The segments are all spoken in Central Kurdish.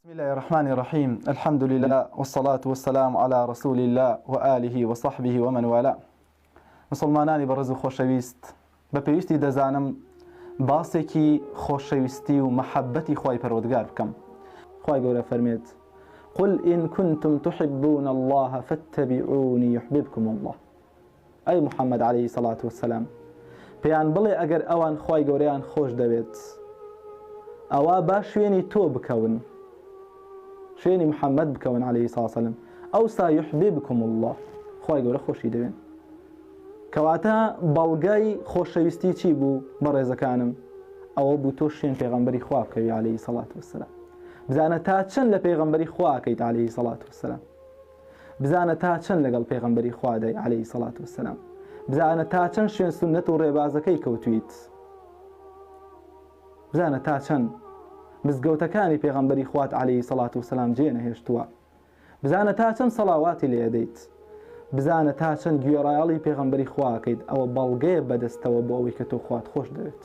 بسم اللە الرحمن الرحیم الحمد للە والصلاة والسلام علی رسول اللە وآله وصحبه ومن والاه مسوڵمانانی بەڕێز و خۆشەویست بە پێویستی دەزانم باسێکی خۆشەویستی و مەحەبەتی خوای پەروەردگار بکەم خوای گەورە فەرمێت قل إن كنتم تحبون الله فاتبعوني يحببكم الله ئەی محمد علیە سەڵات وسلام پێیان بڵێ ئەگەر ئەوان خوای گەورەیان خۆش دەوێت ئەوا با شوێنی تۆ بکەون شوێنی محمد بکەون علیه سڵ سلام ئەوسا یحببکم الله خوای گەورە خۆشی دەوێن کەواتە بەڵگەی خۆشەویستی چی بوو بەڕێزەکانم ئەوە بوو تۆ شوێن پێغەمبەری خوا بکەوی علیه سەڵات وسلام بزانە تا چەند لە پێغەمبەری خواکەیت علیه سەڵات وسلام بزانە تا چەند لەگەڵ پێغەمبەری خوادای علیە سەڵات وسلام بزانە تا چەند شوێن سوننەت و ڕێبازەکەی کەوتویت بزانە تا چەند مزگەوتەکانی پێغەمبەری خوات علیە سەڵات وسلام جێ نەهێشتووە بزانە تا چەند سەڵاواتی لێ ئەدەیت بزانە تا چەند گوێڕایەڵی پێغەمبەری خواکەیت ئەوە بەڵگەیە بەدەستەوە بۆ ئەوەی کە تۆ خوات خۆش دەوێت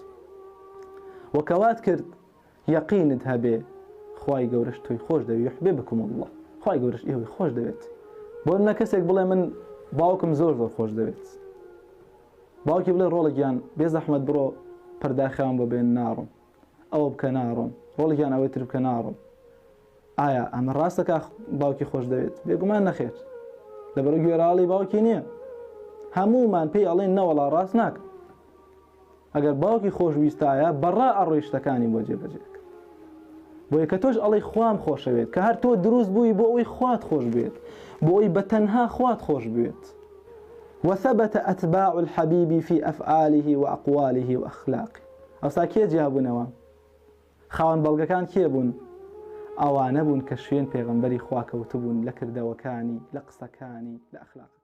وەکەوات کرد یەقینت هەبێ خوای گەورەش تۆی خۆش دەوێ یحببکم اللە خوای گەورەش ئێوەی خۆش دەوێت بۆ نە کەسێک بڵێ من باوکم زۆر زۆر خۆش دەوێت باوکی بڵێ ڕۆڵە گیان بێ زەحمەت بڕۆ پەرداخیان بۆ بێن ناڕۆم ئەوە بکە ناڕۆم ڕۆڵ گیان ئەوەی تر بکە ناڕۆم ئایا ئەمە ڕاستەکە باوکی خۆش دەوێت بێگومان نەخێر لەبەرو گوێراڵی باوکی نییە هەمومان پێی ئەڵێن نەوەڵا ڕاست ناکە ئەگەر باوکی خۆش ویستایە بەڕا ئەڕۆی شتەکانی بۆ جێبەجێ ئەکرد. بۆیە کە تۆش ئەڵێی خوام خۆشەوێت کە هەر تۆ دروست بووی بۆ ئەوەی خوات خۆش بوێت بۆ ئەوەی بە تەنها خوات خۆش بوێت. وثبت أتباع الحبيب في أفعاله وأقواله وأخلاقه ئەوسا کێ جیابوونەوە؟ خاوەن بەڵگەکان کێ بوون؟ ئەوانە بوون کە شوێن پێغەمبەری خوا کەوتبوون لە کردەوەکانی، لە قسەکانی، لە ئەخلاقەکانی.